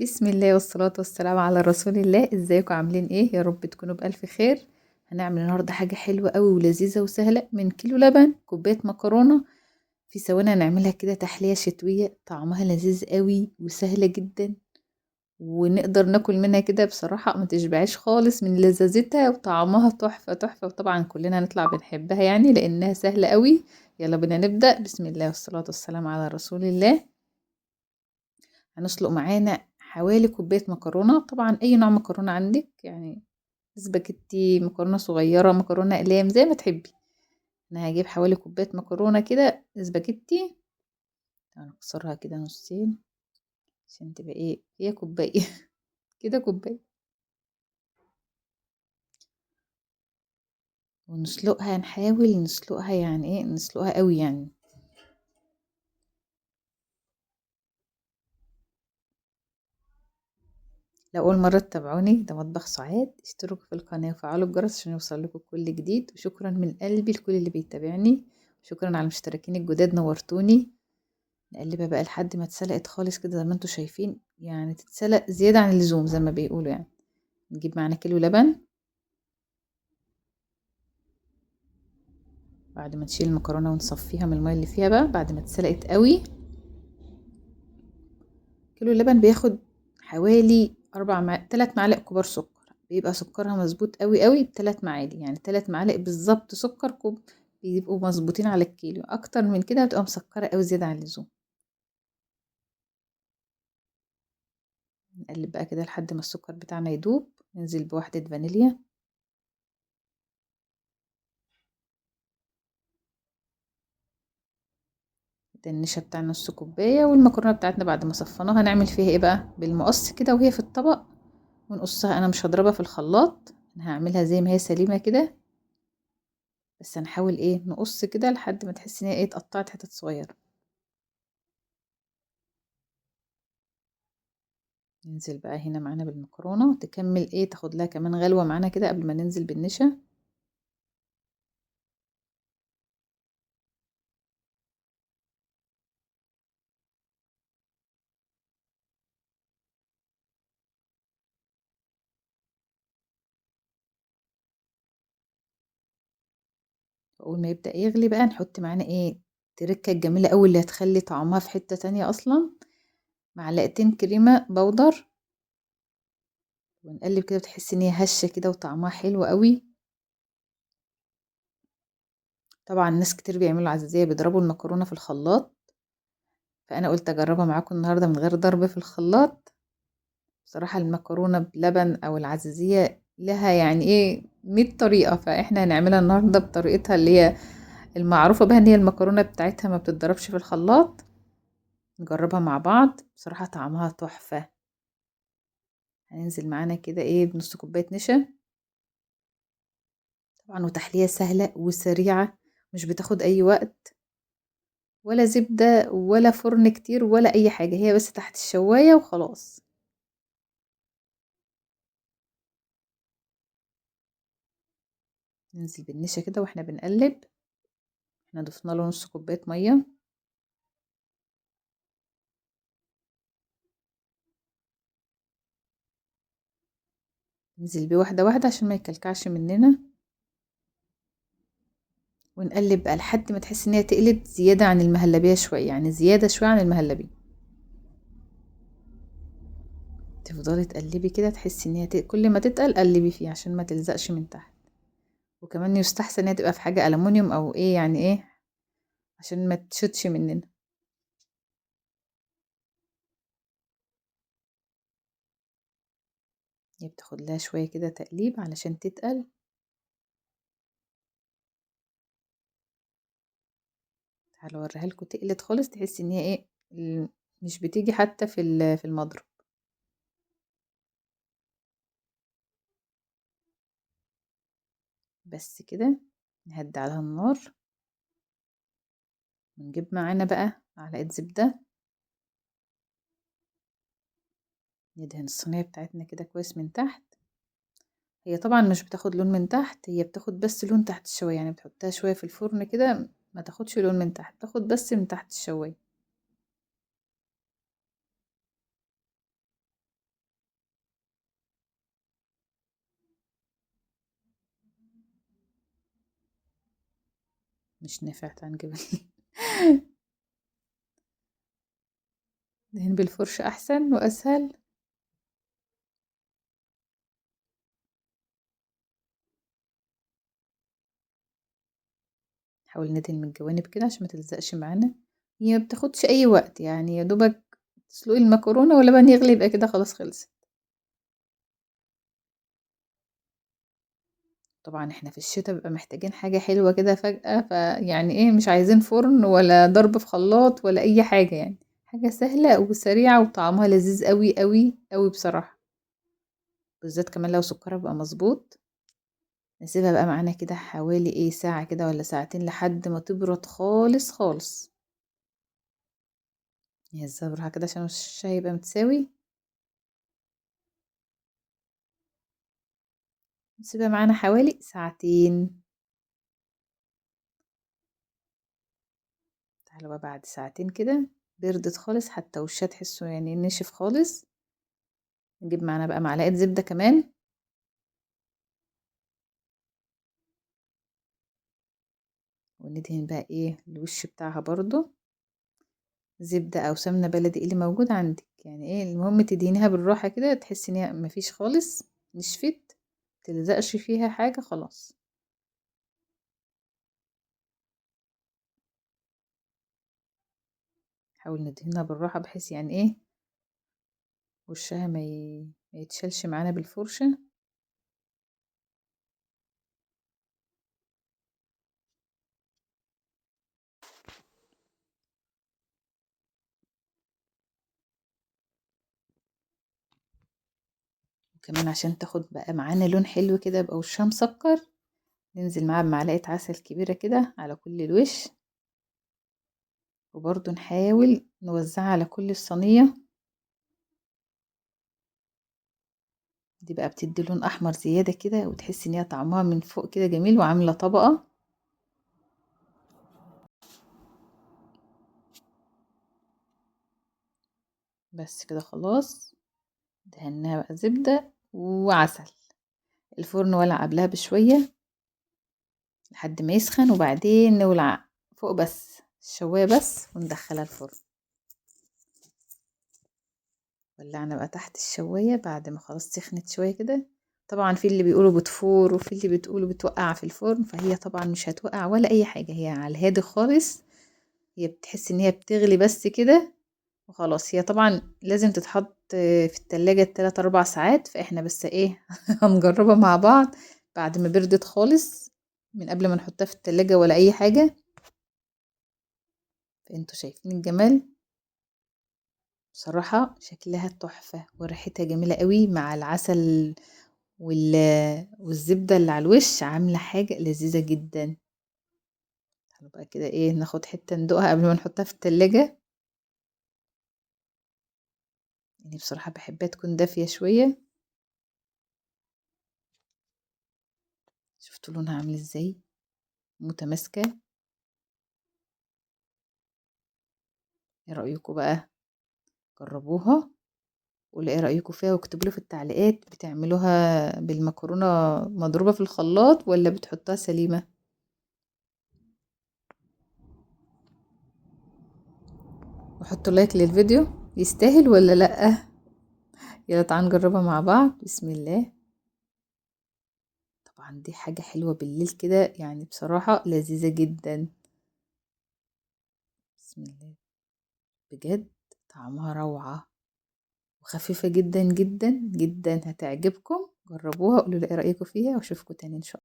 بسم الله والصلاة والسلام على رسول الله. ازيكم عاملين ايه؟ يا رب تكونوا بألف خير. هنعمل النهارده حاجة حلوة قوي ولذيذة وسهلة، من كيلو لبن كوباية مكرونة في ثواني هنعملها كده، تحلية شتوية طعمها لذيذ قوي وسهلة جدا، ونقدر ناكل منها كده بصراحة ما تشبعيش خالص من لذاذتها، وطعمها تحفة تحفة، وطبعا كلنا هنطلع بنحبها يعني لانها سهلة قوي. يلا بينا نبدأ. بسم الله والصلاة والسلام على رسول الله. هنسلق معانا حوالي كوباية مكرونة، طبعا اي نوع مكرونة عندك، يعني سباكيتي، مكرونة صغيرة، مكرونة اقلام، زي ما تحبي. انا هجيب حوالي كوباية مكرونة كده سباكيتي، هنكسرها كده نصين عشان تبقى ايه، هي كوباية كده كوباية، ونسلقها. نحاول نسلقها يعني ايه، نسلقها قوي يعني. لو اول مره تتابعوني، ده مطبخ سعاد، اشتركوا في القناه وفعلوا الجرس عشان يوصل لكم كل جديد. وشكرا من قلبي لكل اللي بيتابعني، شكرا على المشتركين الجداد، نورتوني. نقلبها بقى لحد ما اتسلقت خالص كده زي ما انتم شايفين، يعني تتسلق زياده عن اللزوم زي ما بيقولوا يعني. نجيب معانا كيلو لبن. بعد ما نشيل المكرونه ونصفيها من الميه اللي فيها بقى، بعد ما اتسلقت قوي، كيلو اللبن بياخد حوالي 3 معالق كبار سكر، بيبقى سكرها مظبوط قوي قوي ب3 معالق، يعني 3 معالق بالظبط سكر كوب بيبقوا مظبوطين على الكيلو. اكتر من كده بتبقى مسكره قوي زياده عن اللزوم. نقلب بقى كده لحد ما السكر بتاعنا يدوب. ننزل بواحده فانيليا، ده النشا بتاع نص كوبايه. والمكرونه بتاعتنا بعد ما صفيناها هنعمل فيها ايه بقى؟ بالمقص كده وهي في الطبق ونقصها. انا مش هضربها في الخلاط، انا هعملها زي ما هي سليمه كده، بس هنحاول ايه نقص كده لحد ما تحس ان هي ايه اتقطعت حتت صغيره. ننزل بقى هنا معانا بالمكرونه تكمل ايه، تاخد لها كمان غلوه معانا كده قبل ما ننزل بالنشا. اول ما يبدأ يغلي بقى نحط معانا ايه التركه الجميله قوي اللي هتخلي طعمها في حته تانية اصلا، معلقتين كريمه بودر، ونقلب كده. بتحس ان هي هشه كده وطعمها حلو قوي. طبعا ناس كتير بيعملوا عزيزيه بيضربوا المكرونه في الخلاط، فانا قلت اجربها معاكم النهارده من غير ضرب في الخلاط. بصراحه المكرونه بلبن او العزيزيه لها يعني ايه 100 طريقه، فاحنا هنعملها النهارده بطريقتها اللي هي المعروفة بها، ان هي المكرونة بتاعتها ما بتتضربش في الخلاط. نجربها مع بعض، بصراحة طعمها تحفة. هننزل معانا كده ايه بنص كوباية نشا، طبعا وتحلية سهلة وسريعة، مش بتاخد اي وقت ولا زبدة ولا فرن كتير ولا اي حاجة، هي بس تحت الشواية وخلاص. ننزل بالنشا كده واحنا بنقلب. احنا ضفنا له نص كوبايه ميه. ننزل بيه واحده واحده عشان ما يكلكعش مننا، ونقلب بقى لحد ما تحس ان هي تقلت زياده عن المهلبيه شويه، يعني زياده شويه عن المهلبيه. تفضلي تقلبي كده، تحسي ان هي كل ما تتقل قلبي فيه عشان ما تلزقش من تحت. وكمان يستحسن ان هي تبقى في حاجه ألمونيوم او ايه، يعني ايه عشان ما تشتش مننا. هي بتاخد لها شويه كده تقليب علشان تتقل. تعالوا اوريها لكم، تقلت خالص، تحسي ان هي ايه مش بتيجي حتى في المضرب. بس كده نهدي عليها النار، ونجيب معانا بقى معلقه زبده، ندهن الصينيه بتاعتنا كده كويس من تحت. هي طبعا مش بتاخد لون من تحت، هي بتاخد بس لون تحت الشوايه، يعني بتحطها شويه في الفرن كده ما تاخدش لون من تحت، تاخد بس من تحت الشوايه. مش نافع، تعال نجيب دهن بالفرشة احسن واسهل. نحاول ندهن من الجوانب كده عشان ما تلزقش معانا. هي ما بتاخدش اي وقت، يعني يا دوبك تسلقي المكرونه ولبن يغلي يبقى كده خلاص خلصت. طبعا احنا في الشتاء بيبقى محتاجين حاجة حلوة كده فجأة، فيعني ايه، مش عايزين فرن ولا ضرب في خلاط ولا اي حاجة، يعني حاجة سهلة وسريعة وطعمها لذيذ قوي قوي قوي بصراحة، بالذات كمان لو سكرها بقى مظبوط. نسيبها بقى معانا كده حوالي ايه ساعة كده ولا ساعتين لحد ما تبرد خالص خالص. نهزها براحة كده عشان وشها يبقى متساوي. نسيبها معانا حوالي ساعتين. تعالوا بقى بعد ساعتين كده بردت خالص، حتى وشها تحسوا يعني نشف خالص. نجيب معانا بقى معلقة زبدة كمان، وندهن بقى ايه الوش بتاعها برضو زبدة او سمنة بلدي اللي موجود عندك، يعني ايه المهم تدهنيها بالراحة كده، تحسي ان هي مفيش خالص نشفت، متلزقش فيها حاجة خلاص. نحاول ندهنها بالراحة بحيث يعني ايه وشها ما يتشالش معانا بالفرشة. وكمان عشان تاخد بقى معانا لون حلو كده يبقى وشها مسكر، ننزل معاها بمعلقة عسل كبيرة كده على كل الوش، وبرضو نحاول نوزعها على كل الصينية. دي بقى بتدي لون احمر زيادة كده، وتحسي ان هي طعمها من فوق كده جميل وعاملة طبقة. بس كده خلاص دهناها بقى زبدة وعسل. الفرن ولع قبلها بشوية لحد ما يسخن، وبعدين نولع فوق بس الشواية بس وندخلها الفرن. ولعنا بقى تحت الشواية بعد ما خلاص سخنت شوية كده. طبعا في اللي بيقولوا بتفور وفي اللي بتقولوا بتوقع في الفرن، فهي طبعا مش هتوقع ولا اي حاجة، هي على الهادي خالص، هي بتحس ان هي بتغلي بس كده وخلاص. هي طبعا لازم تتحط في التلاجة 3-4 ساعات، فاحنا بس ايه هنجربها مع بعض بعد ما بردت خالص من قبل ما نحطها في التلاجة ولا اي حاجة. فانتوا شايفين الجمال بصراحة، شكلها تحفة وريحتها جميلة قوي مع العسل والزبدة اللي على الوش، عاملة حاجة لذيذة جدا. تعالوا بقى كده ايه ناخد حتة ندوقها قبل ما نحطها في التلاجة، يعني بصراحة بحبها تكون دافية شوية. شفتوا لونها عامل ازاي، متماسكة. ايه رأيكم بقى؟ جربوها قولوا ايه رأيكم فيها، واكتبوا لي في التعليقات بتعملوها بالمكرونة مضروبة في الخلاط ولا بتحطوها سليمة. وحطوا لايك للفيديو، يستاهل ولا لأ؟ يلا تعالوا نجربها مع بعض. بسم الله. طبعا دي حاجة حلوة بالليل كده، يعني بصراحة لذيذة جدا. بسم الله، بجد طعمها روعة وخفيفة جدا جدا جدا، هتعجبكم. جربوها قولوا لي ايه رأيكم فيها، واشوفكم تاني ان شاء الله.